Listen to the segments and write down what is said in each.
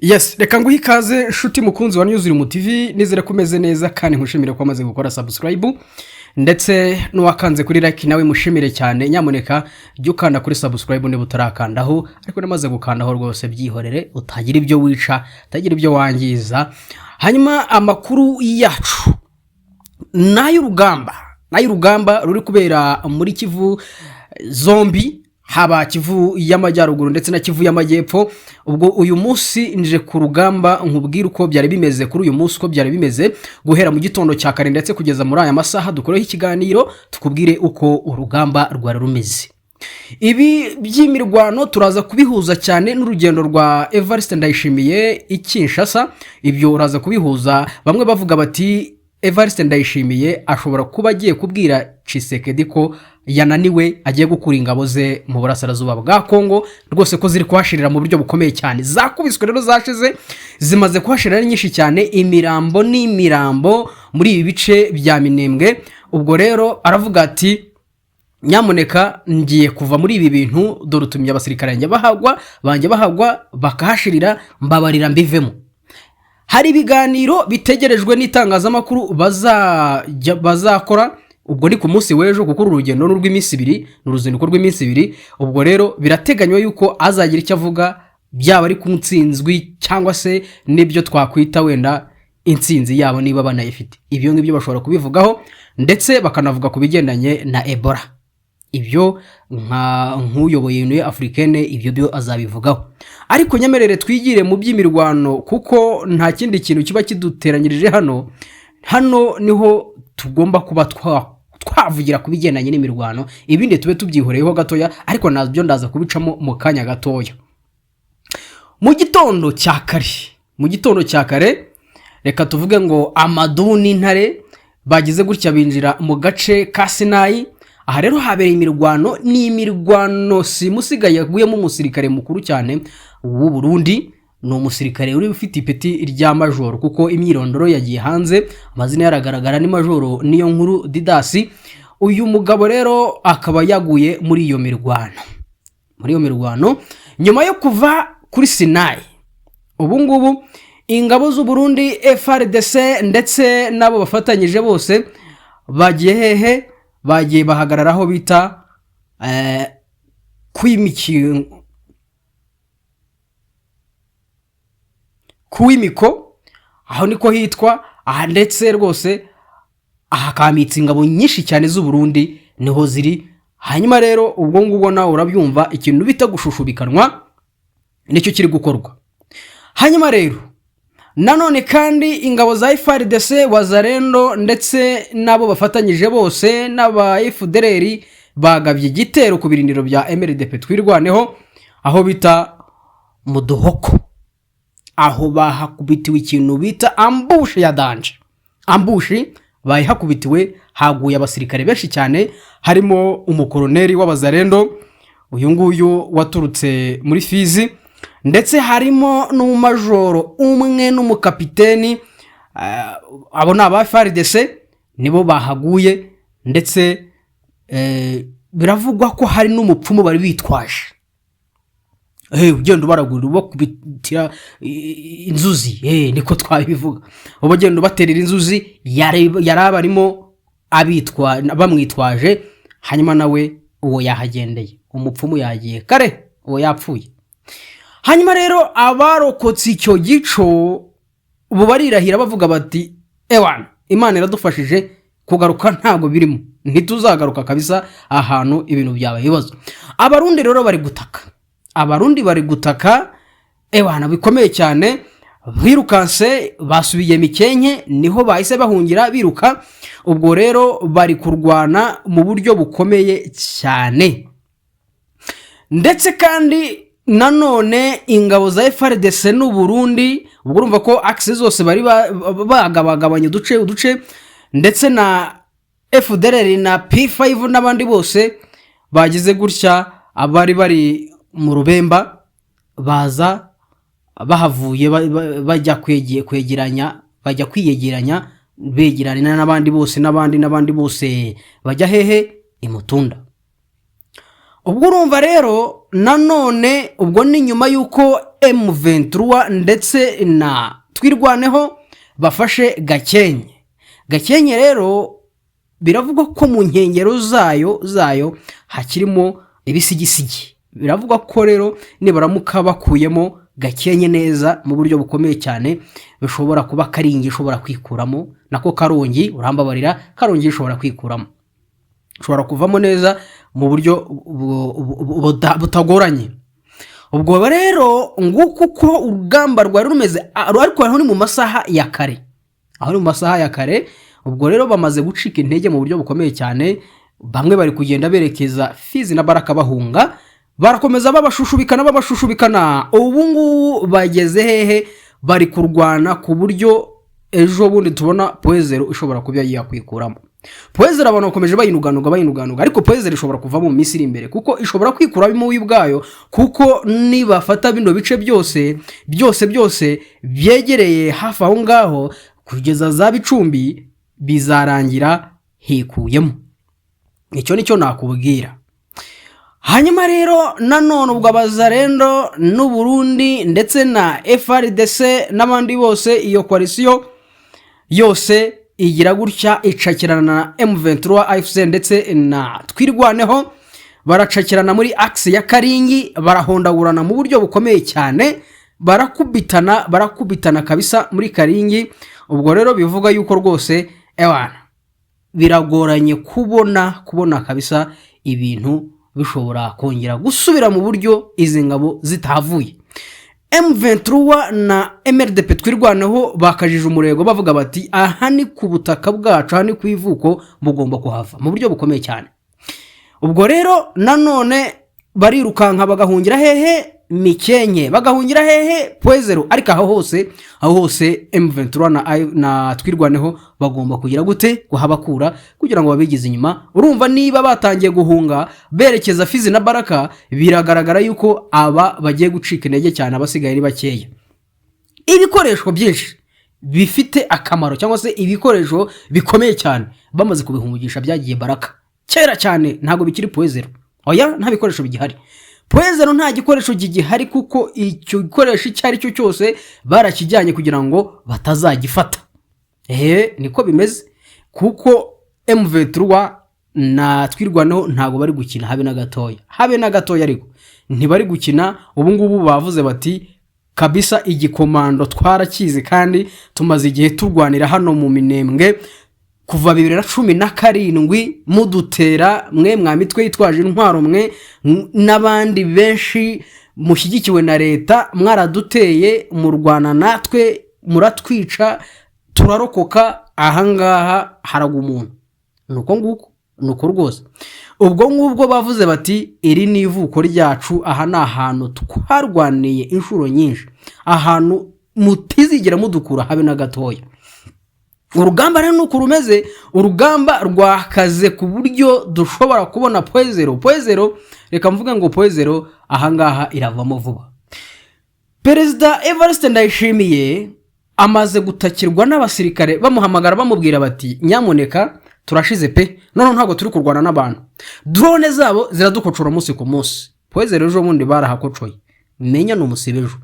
Yes, reka nguhe ikaze nshuti mukunzi wa Newsroom TV. Nizere ko umeze neza kandi nkushimire ko wamaze gukora subscribe, ndetse n'uwakanze kuri like nawe mushimire cyane. Nyamuneka jya ukanda kuri subscribe niba utarakandaho, ariko namaze gukandaho rwose byihorere, utagira ibyo wica, utagira ibyo wangiza. Hanyuma amakuru yacu ni ay'urugamba, ni ay'urugamba ruri kubera muri Kivu zombi, haba Kivu y'Amajyaruguru ndetse na Kivu y'Amajyepfo. Ubwo uyu munsi nje ku rugamba nkubwire uko byari bimeze kuri uyu munsi, uko byari bimeze guhera mu gitondo cya kare ndetse kugeza muri aya masaha dukoreho ikiganiro, tukubwire uko urugamba rwari rumeze. Ibi by'imirwano turaza kubihuza cyane n'urugendo rwa Evariste Ndayishimiye i Kinshasa. Ibyo uraza kubihuza, bamwe bavuga bati Evariste Ndayishimiye ashobora kuba agiye kubwira Tshisekedi ko yananiwe, agiye gukura ingabo ze mu burasirazuba bwa Kongo rwose, ko ziri kuhashirira mu buryo bukomeye cyane. Zakubiswe rero, zashize, zimaze kuhashirira ari nyinshi cyane, imirambo n'imirambo muri ibi bice bya Minembwe. Ubwo rero aravuga ati: "Nyamuneka ngiye kuva muri ibi bintu, dore utumye abasirikare banjye bahagwa, banjye bahagwa bakahashirira, mbabarira mbivemo." Hari ibiganiro bitegerejwe n'itangazamakuru bazajya bazakora, ubwo ni ku munsi w'ejo, kuko uru rugendo ni urw'iminsi 2, ni uruzinduko rw'iminsi 2. Ubwo rero birateganywa yuko azagira icyo avuga, byaba ari ku ntsinzwi cyangwa se n'ibyo twakwita wenda intsinzi yabo niba banayifite. Ibyo ngibyo bashobora kubivugaho, ndetse bakanavuga ku bigendanye na Ebola. Ibyo nka nk'uyoboye Union Africaine, ibyo byo azabivugaho. Ariko nyemerere twigire mu by'imirwano, kuko nta kindi kintu kiba kiduteranyirije hano. Hano niho tugomba kuba twavugira ku bigendanye n'imirwano, ibindi tube tubyihoreyeho gatoya, ariko nabyo ndaza kubicamo mu kanya gatoya. Mu gitondo cya kare, mu gitondo cya kare, reka tuvuge ngo amadubu n'intare bagize gutya binjira mu gace ka Sinayi. Aha rero habereye imirwano, ni imirwano simusigaye yaguyemo umusirikare mukuru cyane w'u Burundi. Ni umusirikare uri ufite ipeti rya majoro, kuko imyirondoro yagiye hanze, amazina yaragaragara, ni Majoro Niyo Nkuru Didasi. Uyu mugabo rero akaba yaguye muri iyo mirwano, muri iyo mirwano nyuma yo kuva kuri Sinayi. Ubu ngubu ingabo z'u Burundi, FARDC, ndetse n'abo bafatanyije bose bagiye hehe? Bagiye bahagarara aho bita kuwimiko, aho niko hitwa aha. Ndetse rwose aha kamitse ingabo nyinshi cyane z'u Burundi, niho ziri. Hanyuma rero ubwo ngubwo nawe urabyumva, ikintu bita gushushubikanwa nicyo kiri gukorwa. Hanyuma rero nanone kandi ingabo za FARDC, Wazalendo ndetse n'abo bafatanyije bose n'aba FDLR bagabye igitero ku birindiro bya MRDP Twirwaneho aho bita Muduhoko. Aho bahakubitiwe ikintu bita ambush ya danger, ambush bayihakubitiwe, haguye abasirikare benshi cyane, harimo umukoroneri w'Abazarendo uyu nguyu waturutse muri Fizi, ndetse harimo n'umumajoro umwe n'umukapiteni. Abo ni aba FARDC nibo bahaguye. Ndetse biravugwa ko hari n'umupfumu bari bitwaje, ugenda ubaragurira, ubakubitira inzuzi, niko twabivuga, uba ugenda ubaterera inzuzi. Yari abarimo abitwa bamwitwaje. Hanyuma nawe uwo yahagendeye, umupfumu yagiye kare, uwo yapfuye. Hanyuma rero abarokotse icyo gico ubu barirahira bavuga bati: "Ewana, Imana iradufashije, kugaruka ntabwo birimo, ntituzagaruka kabisa ahantu ibintu byabaye ibibazo." Abarundi rero bari gutaka, Abarundi bari gutaka ewana bikomeye cyane. Birukanse basubiye Mikenke, niho bahise bahungira biruka. Ubwo rero bari kurwana mu buryo bukomeye cyane. Ndetse kandi nanone ingabo za FARDC n'u Burundi, ubwo urumva ko axe zose bari bagabagabanya uduce uduce, ndetse na FDLR na P5 n'abandi bose bagize gutya, abari bari mu Rubemba baza bahavuye bajya kwegeranya, bajya kwiyegeranya, begerana n'abandi bose n'abandi n'abandi bose, bajya hehe? Imutunda. Ubwo urumva rero nanone ubwo ni nyuma y'uko M23 ndetse na Twirwaneho bafashe Gakenke. Gakenke rero biravugwa ko mu nkengero zayo hakirimo ibisigisigi. Biravugwa ko rero nibaramuka bakuyemo Gakenke neza mu buryo bukomeye cyane, bishobora kuba Karingi ishobora kwikuramo, nako Karongi, urambabarira, Karongi ishobora kwikuramo, ishobora kuvamo neza mu buryo butagoranye. Ubwo rero nguko uko urugamba rwari rumeze, ariko aho ni mu masaha ya kare, aho ni mu masaha ya kare. Ubwo rero bamaze gucika intege mu buryo bukomeye cyane, bamwe bari kugenda berekeza Fizi na Baraka bahunga, barakomeza babashushubikana, babashushubikana. Ubu ngubu bageze hehe? Bari kurwana ku buryo ejo bundi tubona Point Zéro ishobora kuba yakwikuramo. Point Zéro abantu bakomeje bayinuganuga, bayinuganuga, ariko Point Zéro ishobora kuvamo mu minsi iri imbere, kuko ishobora kwikuramo ubwayo, kuko nibafata bino bice byose byose byose byegereye hafi aho ngaho kugeza za Bicumbi, bizarangira hikuyemo. Icyo nicyo nakubwira. Hanyuma rero nanone ubwo Abazarendo n'Uburundi ndetse na FARDC n'abandi bose, iyo coalition yose igira gutya icakirana na M23 AFC ndetse na Twirwaneho, baracakirana muri axe ya Karingi, barahondagurana mu buryo bukomeye cyane, barakubitana, barakubitana kabisa muri Karingi. Ubwo rero bivuga yuko rwose ewana biragoranye kubona kabisa ibintu bishobora kongera gusubira mu buryo izi ngabo zitahavuye. M23 na MRDP Twirwaneho bakajije umurego, bavuga bati: "Aha ni ku butaka bwacu, aha ni ku ivuko, mugomba kuhava mu buryo bukomeye cyane." Ubwo rero nanone barirukanka bagahungira hehe? Mikenke. Bagahungira hehe? Point Zéro. Ariko aho hose M23 na Twirwaneho bagomba kugira gute? Kuhabakura kugira ngo babigize inyuma. Urumva niba batangiye guhunga berekeza Fizi na Baraka, biragaragara yuko aba bagiye gucika intege cyane, abasigaye ari bakeya. Ibikoresho byinshi bifite akamaro cyangwa se ibikoresho bikomeye cyane bamaze kubihungisha, byagiye Baraka kera cyane, ntabwo bikiri Point Zéro. Oya, nta bikoresho bigihari Point Zéro, nta gikoresho gihari, kuko icyo gikoresho icyo ari cyo cyose barakijyanye kugira ngo batazagifata. Ehe, niko bimeze, kuko M23 na Twirwaneho ntabwo bari gukina habe na gatoya, habe na gatoya, ariko ntibari gukina. Ubu ngubu bavuze bati: "Kabisa igikomando twarakizi, kandi tumaze igihe turwanira hano mu Minembwe kuva 2017, mudutera mwe mwa mitwe yitwaje intwaro mwe n'abandi benshi mushyigikiwe na leta, mwaraduteye, murwana natwe, muratwica, turarokoka. Ahangaha haragwa umuntu." Ni uko nguko, ni uko rwose. Ubwo ngubwo bavuze bati: "Iri ni ivuko ryacu, aha ni ahantu twarwaniye inshuro nyinshi, ahantu mutizigera mudukura habe na gatoya." Urugamba rero nuko rumeze, urugamba rwakaze ku buryo dushobora kubona Point Zéro. Point Zéro, reka mvuge ngo Point Zéro ahangaha iravamo vuba. Perezida Evariste Ndayishimiye amaze gutakirwa n'abasirikare, bamuhamagara bamubwira bati: "Nyamuneka, turashize pe, noneho ntabwo turi kurwana n'abantu, drone zabo ziradukocora umunsi ku munsi." Point Zéro ejo bundi barahakocoye, menya ni umusibe, ejo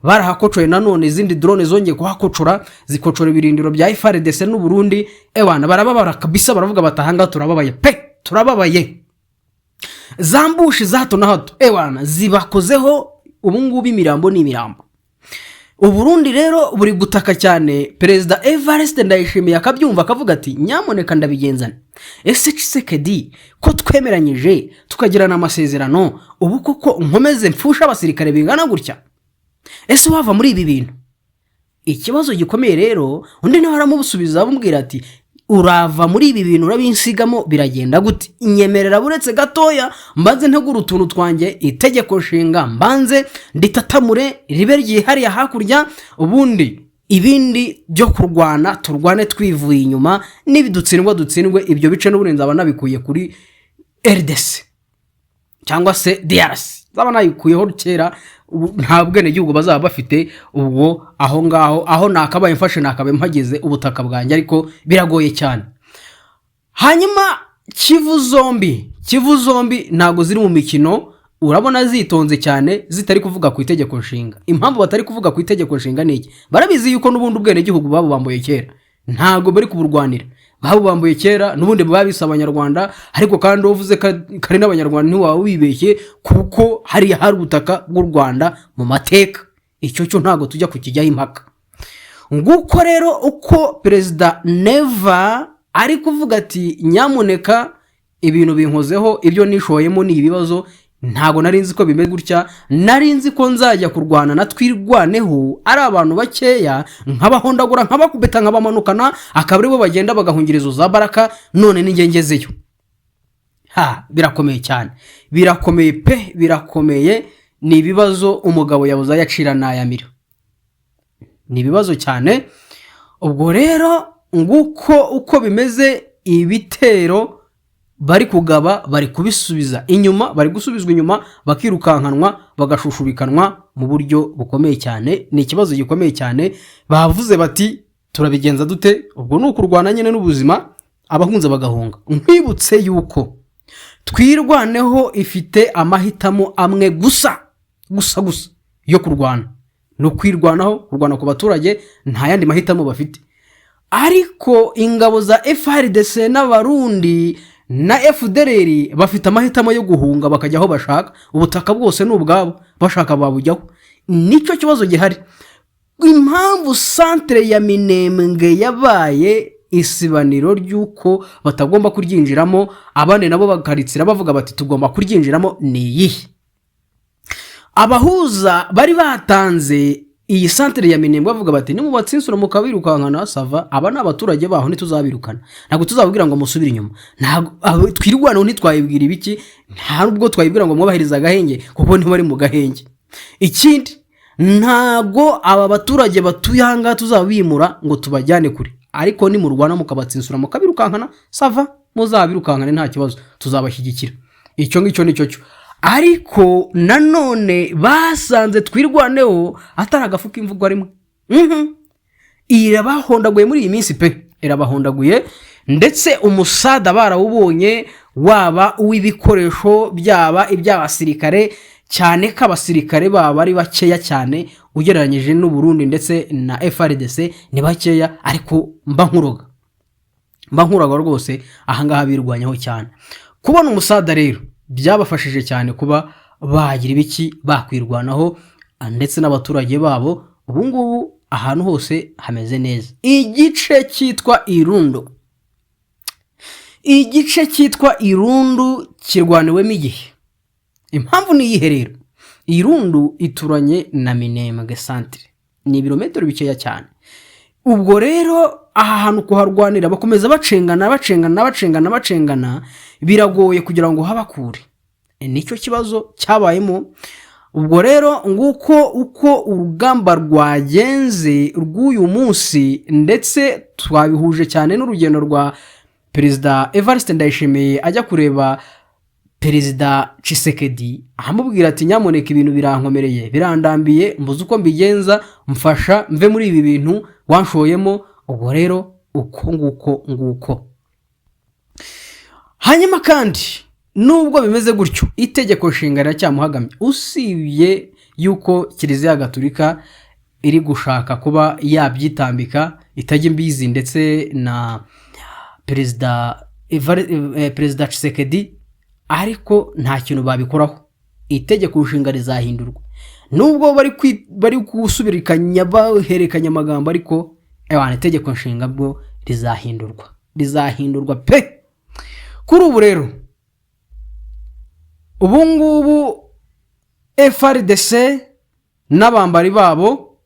barahakocoye nanone, izindi drone zongeye kuhakocora, zikocora ibirindiro bya FARDC n'u Burundi. Ewana barababara kabisa, baravuga bati: "Ahangaha turababaye pe, turababaye." Za ambush za hato na hato ewana zibakozeho, ubu ngubu imirambo ni imirambo. Uburundi rero buri gutaka cyane, Perezida Evariste Ndayishimiye akabyumva, akavuga ati: "Nyamuneka, ndabigenzana ese Tshisekedi, ko twemeranyije tukagirana amasezerano, ubu koko nkomeze mfushe abasirikare bingana gutya? Ese wava muri ibi bintu?" Ikibazo gikomeye rero, undi nawe aramusubiza, amubwira ati: "Urava muri ibi bintu urabinsigamo, biragenda gute? Nyemerera buretse gatoya mbanze ntegura utuntu twanjye, itegeko nshinga mbanze nditatamure ribe ryihariye hakurya, ubundi ibindi byo kurwana turwane twivuye inyuma, nibidutsindwa dutsindwe, ibyo bice n'ubundi nzaba nabikuye kuri RDC cyangwa se DRC, nzaba nayikuyeho kera, ubu nta bwenegihugu bazaba bafite." Ubwo aho ngaho aho nakabaye mfashe, nakabaye mpageze ubutaka bwanjye, ariko biragoye cyane. Hanyuma Kivu zombi, Kivu zombi ntabwo ziri mu mikino. Urabona zitonze cyane, zitari kuvuga ku itegeko nshinga. Impamvu batari kuvuga ku itegeko nshinga ni iki? Barabizi yuko n'ubundi ubwenegihugu babubambuye kera, ntabwo bari kuburwanira. Babubambuye kera, n'ubundi babise Abanyarwanda. Ariko kandi uvuze ko kari n'Abanyarwanda ntiwaba wibeshye, kuko hariya hari ubutaka bw'u Rwanda mu mateka. Icyo cyo ntabwo tujya kukijyaho impaka. Nguko rero uko Perezida Neva ari kuvuga ati: "Nyamuneka, ibintu binkozeho, ibyo nishoyemo ni ibibazo. Ntabwo nari nzi ko bimeze gutya. Nari nzi ko nzajya kurwana na Twirwaneho ari abantu bakeya, nkabahondagura, nkabakubita, nkabamanukana, akaba aribo bagenda bagahungira izo za Baraka. None ninjye ngezeyo." Ha, birakomeye cyane, birakomeye pe, birakomeye. Ni ibibazo umugabo yabuze ayacira n'ayamira, ni ibibazo cyane. Ubwo rero nguko uko bimeze. Ibitero bari kugaba bari kubisubiza inyuma, bari gusubizwa inyuma, bakirukankanwa, bagashushubikanwa mu buryo bukomeye cyane. Ni ikibazo gikomeye cyane. Bavuze bati: "Turabigenza dute?" Ubwo ni ukurwana nyine n'ubuzima, abahunze bagahunga. Nkwibutse yuko Twirwaneho ifite amahitamo amwe gusa gusa gusa yo kurwana, ni ukwirwanaho, kurwana ku baturage. Nta yandi mahitamo bafite. Ariko ingabo za FARDC n'Abarundi na FDLR bafite amahitamo yo guhunga bakajya aho bashaka. Ubutaka bwose ni ubwabo, bashaka babujyaho. Nicyo kibazo gihari. Impamvu santere ya Minembwe yabaye isibaniro ry'uko batagomba kuryinjiramo, abandi nabo bakaritsira bavuga bati: "Tugomba kuryinjiramo", ni iyihe? Abahuza bari batanze iyi santere ya Minembwe bavuga bati: "Nimubatsinsura mukabirukankana, ça va. Aba ni abaturage baho, ntituzabirukana, ntabwo tuzababwira ngo musubire inyuma." Ntabwo Twirwaneho ntitwayibwira ibiki, nta nubwo twayibwira ngo mwubahirize agahenge, kuko ntibari mu gahenge. Ikindi, ntabwo aba baturage batuye aha ngaha tuzabimura ngo tubajyane kure, ariko nimurwana mukabatsinsura mukabirukankana, ça va, muzabirukankane, nta kibazo, tuzabashyigikira. Icyo ngicyo nicyo cyo. Ariko nanone basanze Twirwaneho atari agafu k'imvugo rimwe. Irabahondaguye muri iyi minsi pe, irabahondaguye. Ndetse umusada barawubonye, waba uw'ibikoresho, byaba iby'abasirikare, cyane ko abasirikare baba ari bakeya cyane ugereranyije n'u Burundi ndetse na FARDC, ni bakeya. Ariko mba nkuroga rwose, ahangaha birwanyaho cyane. Kubona umusada rero byabafashije cyane kuba bagira ibiki, bakwirwanaho ndetse n'abaturage babo. Ubu ngubu ahantu hose hameze neza. Igice cyitwa Irundo, igice cyitwa Irundu kirwaniwemo igihe. Impamvu ni iyihe rero? Irundu ituranye na Minembwe santere, ni ibirometero bikeya cyane. Ubwo rero aha hantu kuharwanira, bakomeza bacengana, bacengana, bacengana, bacengana, biragoye kugira ngo habakure. Nicyo kibazo cyabayemo. Ubwo rero nguko uko urugamba rwagenze rw'uyu munsi, ndetse twabihuje cyane n'urugendo rwa Perezida Evariste Ndayishimiye ajya kureba Perezida Tshisekedi, amubwira ati: "Nyamuneka, ibintu birankomereye, birandambiye, mbuze uko mbigenza, mfasha mve muri ibi bintu wanshoyemo." Ubwo rero uko nguko nguko. Hanyuma kandi nubwo bimeze gutyo, itegeko nshinga riracyamuhagamye, usibye yuko Kiliziya Gatulika iri gushaka kuba yabyitambika, itajya imbizi ndetse na Perezida Tshisekedi, ariko nta kintu babikoraho. Itegeko nshinga rizahindurwa nubwo bari gusubirikanya, bahererekanya amagambo, ariko ewana, itegeko nshinga bwo rizahindurwa, rizahindurwa pe. Kuri ubu rero, ubu ngubu FARDC n'abambari babo,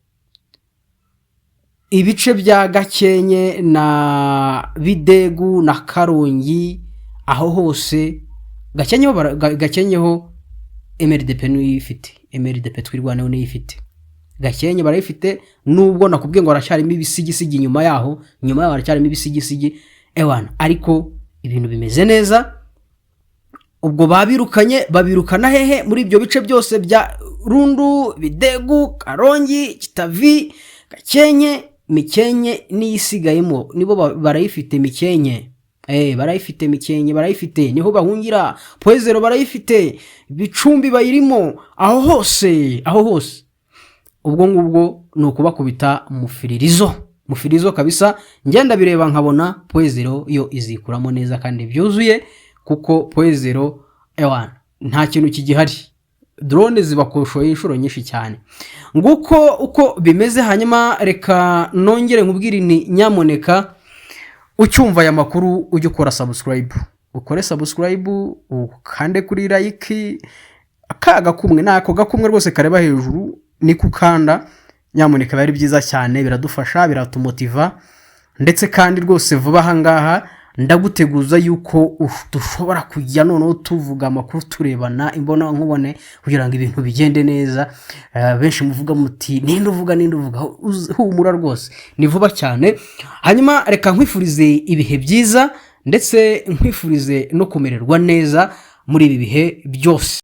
ibice bya Gakenke na Bidegu na Karongi, aho hose Gakenke ho Gakenke ho MRDP niyo ifite, MRDP Twirwaneho niyo ifite. Gakenke barayifite, nubwo nakubwiye ngo haracyarimo ibisigisigi inyuma yaho, inyuma yaho haracyarimo ibisigisigi ewana, ariko ibintu bimeze neza. Ubwo babirukanye, babirukana hehe? Muri ibyo bice byose bya Rundu, Bidegu, Karongi, Kitavi, Gakenke, Mikenke niyo isigayemo, nibo barayifite Mikenke. Barayifite Mikenke, barayifite, niho bahungira. Point Zéro barayifite, Bicumbi bayirimo, aho hose, aho hose. Ubwo ngubwo ni ukubakubita mufiririzo, mufirizo kabisa. Ngenda bireba nkabona Point Zéro yo izikuramo neza kandi byuzuye, kuko Point Zéro ewana nta kintu kigihari, drone zibakoshoye inshuro nyinshi cyane. Nguko uko bimeze. Hanyuma reka nongere nkubwire ni nyamuneka ucyumva aya makuru ujye ukora subscribe, ukore subscribe, ukande kuri like, ka gakumwe ni ako gakumwe rwose kareba hejuru, niko ukanda nyamuneka, biba ari byiza cyane, biradufasha, biratumotiva. Ndetse kandi rwose vuba aha ngaha ndaguteguza yuko dushobora kujya noneho tuvuga amakuru turebana imbona nkubone kugira ngo ibintu bigende neza. Benshi muvuga muti: "Ninde uvuga? Ninde uvuga?" Humura rwose, ni vuba cyane. Hanyuma reka nkwifurize ibihe byiza, ndetse nkwifurize no kumererwa neza muri ibi bihe byose.